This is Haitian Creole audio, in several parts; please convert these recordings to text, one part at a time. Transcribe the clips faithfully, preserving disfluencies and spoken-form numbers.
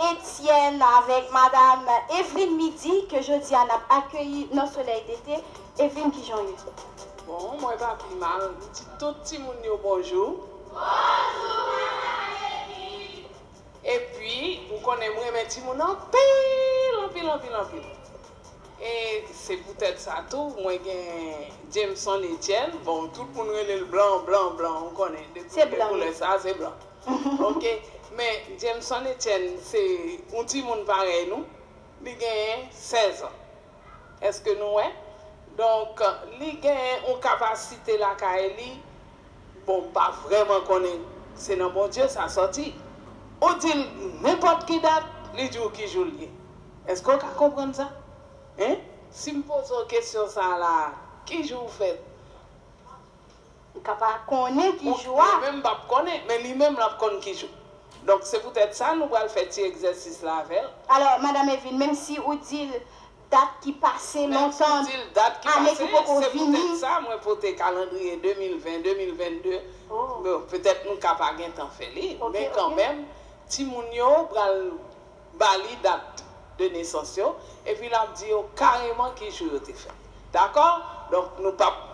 Etienne avèk Madam Evelyne Midi ke jodi a n ap akeyi nan Solèy Dete. Evelyne, kijan w ye? Bon, mwen pa pi mal. M di tout timoun yo bonjou. Epi, ou konnen m renmen timoun anpil, anpil, anpil, anpil. E se poutèt sa tou, mwen gen Jameson Etienne. Bon, tout moun rele l blan, blan, blan, ou konnen. Depi Se blan, koulè wi. Sa, se blan. Ok, men Jameson Etienne, se yon timoun parèy nou. Li genyen sèz an. Èske nou wè? Donk, li genyen yon kapasite lakay li, bon, m pa vrèman konnen, se nan Bondye sa sòti. Ou di l nenpòt ki dat, li di w ki jou l ye. Èske w ka konprann sa? Hein? Si m poze w kesyon sa a la, ki jou w fèt? Ou ka pa konnen ki jou a. Mwen menm m p ap konnen, men li menm l ap konn ki jou. Donk, se poutèt sa nou pral fè ti egzèsis la avè l. Alò, Madanm Evelyne, menm si ou di l dat ki pase lontan, ane ki poko vini. Menm si w di l dat ki pase, se poutèt sa mwen pote kalandriye de mil ven, de mil vennde. Bon, petèt nou ka pa gentan fè li, men kanmenm, timoun yo pral ba li dat de nesans yo, epi l ap di yo kareman ki jou yo te fèt. Dakò? Donk, nou p ap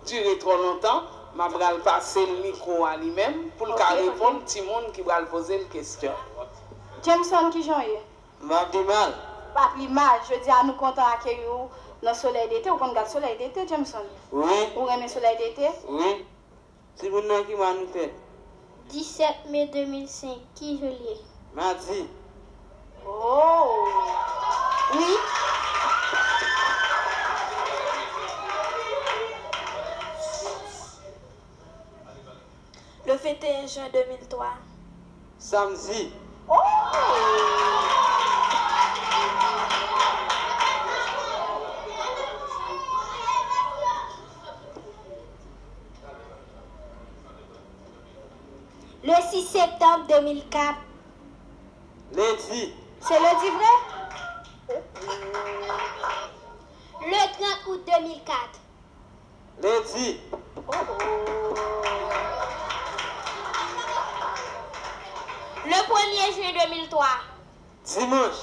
dire twò lontan. M a pral pase l mikwo a li menm pou l ka reponn timoun ki pral poze l kesyon. Jameson, kijan w ye? M pa pi mal. Pa pi mal. Jodi a, nou kontan akeyi w nan Solèy Dete. Ou konn gad Solèy Dete, Jameson? Wi. Ou renmen Solèy Dete? Wi. Timoun nan ki mwa nou fèt? Disèt me de mil senk, ki jou l ye? Madi. Oh! Wi. Le venteyen jen de mil twa. Samdi. Le sis septanm de mil kat. Lendi. Se lendi vre? Le trant out de mil kat. Lendi. Le premye jen de mil twa. Dimanch.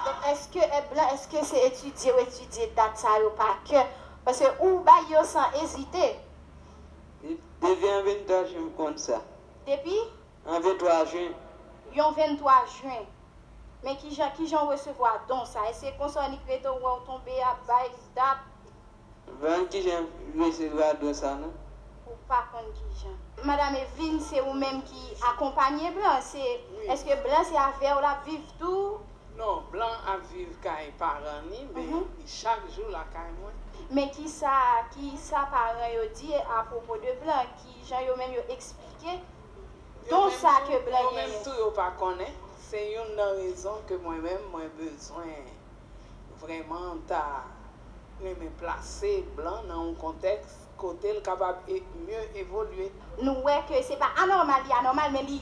Donk, èske, Èt Blan, èske se etidye w etidye dat sa yo pa kè? Paske ou bay yo san ezite. Depi an venntwa jen m konn sa. Depi? An venntwa jen. Yon venntwa jen. Men kijan, kijan w resevwa don sa? Èske konsa w annik rete w wè w tonbe ap bay dat? M pa konn kijan m resevwa don sa non. Ou pa konn kijan. Madanm Evelyne, se ou menm ki akonpanye Blan, se, èske Blan se avè w l ap viv tou? Non, Blan ap viv kay paran li, men li chak jou lakay mwen. Men kisa, kisa paran yo di apwopo de Blan? Kijan yo menm yo eksplike don sa ke Blan genyen? Yo menm tou yo pa konnen. Se youn nan rezon ke mwen menm mwen bezwen vrèman ta renmen plase Blan nan yon kontèks kote l kapab e, mye evolye. Nou wè ke se pa anòmal li anòmal, men li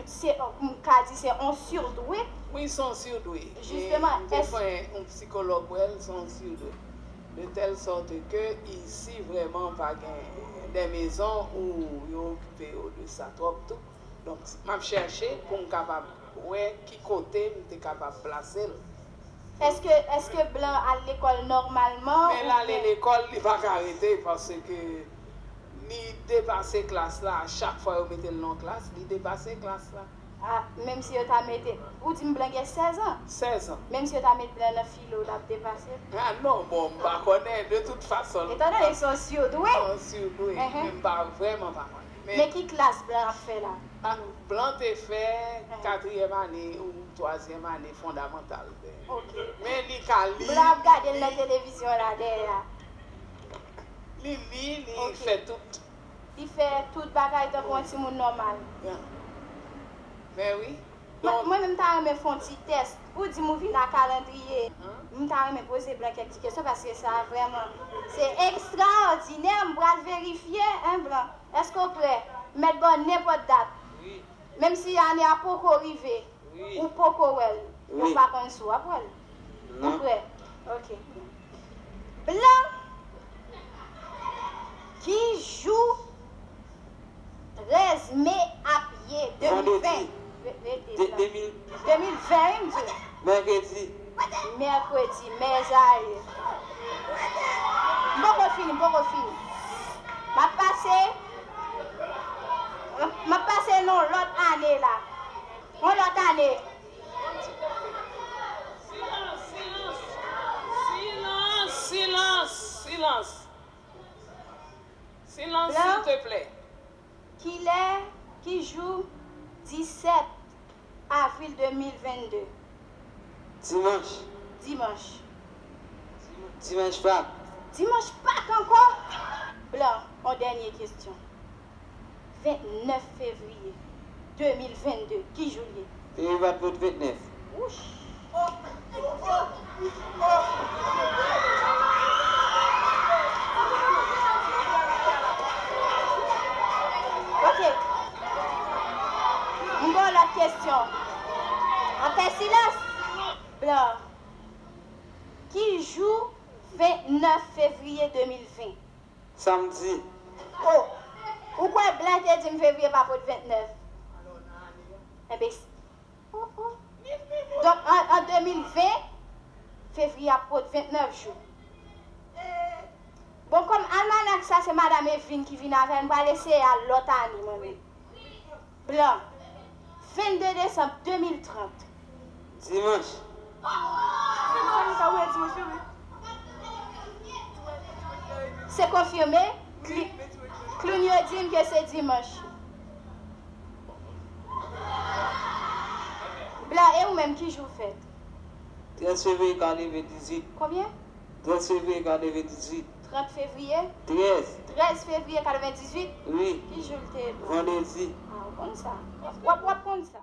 se, m ka di se yon sirdwe. Wi, se yon sirdwe. Jisteman, m te fè yon sikològ wè l, se yon sirdwe. De tèl sòt ke isi vrèman pa gen de mezon ou yo okipe yo de sa twòp tou. Donk, m ap chèche pou m kapab wè ki kote m te kapab plase l. Èske, èske Blan al lekòl nòmalman? Men l ale lekòl, li pa ka rete paske li depase klas la. A chak fwa yo mete l nan yon klas, li depase klas la. A, menm si yo ta mete, ou di m Blan gen sèz an? Sèz an. Menm si yo ta met Blan nan filo, l ap depase l? A non, bon, m pa konnen, de tout fason. Etandone se yon sirdwe. Se yon sirdwe, men m pa vrèman pa konnen. Men ki klas Blan ap fè la? Blan te fè katriyèm ane ou twazyèm ane fondamantal. Men li ka li. Blan ap gade l nan televizyon la dèyè a. Li li, li fè tout. Li fè tout bagay tankou yon timoun nòmal. Men wi. Mwen menm m ta renmen fè yon ti tès. Ou di m ou vin ak kalandriye. M ta renmen poze Blan kèk ti kesyon paske sa vrèman se ekstraòdinè. M pral verifye, en Blan. Èske w prè? M mèt ba w nenpòt dat. Menm si ane a poko rive, ou poko wè l, ou pa konn si w ap wè l. Ou prè? Ok. Blan, ki jou trèz me ap ye? De mil ven. Rete, Blan. de mil ven, wi, m di w. Mèkredi. Mèkredi, mèzale. M poko fini, m poko fini. M ap pase, m ap pase nan yon lòt ane la. Yon lòt ane. Silans, silans. Silans, silans, silans. Silans, silans, silans, silans, silans, silans. Blan. Silans, silans, silans. Kilè, ki jou disèt avril de mil venn de? Dimanch. Dimanch. Dimanch Pak. Dimanch Pak ankò? Blan, yon dènye kesyon. Vennèf fevriye de mil venn de, ki jou l ye? Fevriye pa t pot vennèf. Wouch. Ok. M gen yon lòt kesyon. Ann fè silans. Blan. Ki jou vennèf fevriye de mil ven? Samdi. Oh, ou kwè Blan te di m fevriye pa pot vennèf? Enbesil. Oh, oh. Donk, an, an de mil ven, fevriye ap pot vennèf jou. Bon, kòm almanak sa se madanm Evelyne ki vin avè l, m pral eseye al lòt ane, mwen menm. Blan. Vennde desanm de mil trant. Dimanch. Se konfime. Kli-, kloun yo di m ke se dimanch. Blan, e ou menm, ki jou w fèt? Trèz fevriye katreven dizuit. Konbyen? Trèz fevriye katreven dizuit. Trant fevriye? Trèz. Trèz fevriye katreven dizuit? Wi. Ki jou l te ye? Vandredi. Ah, ou konn sa. W ap, w ap konn sa.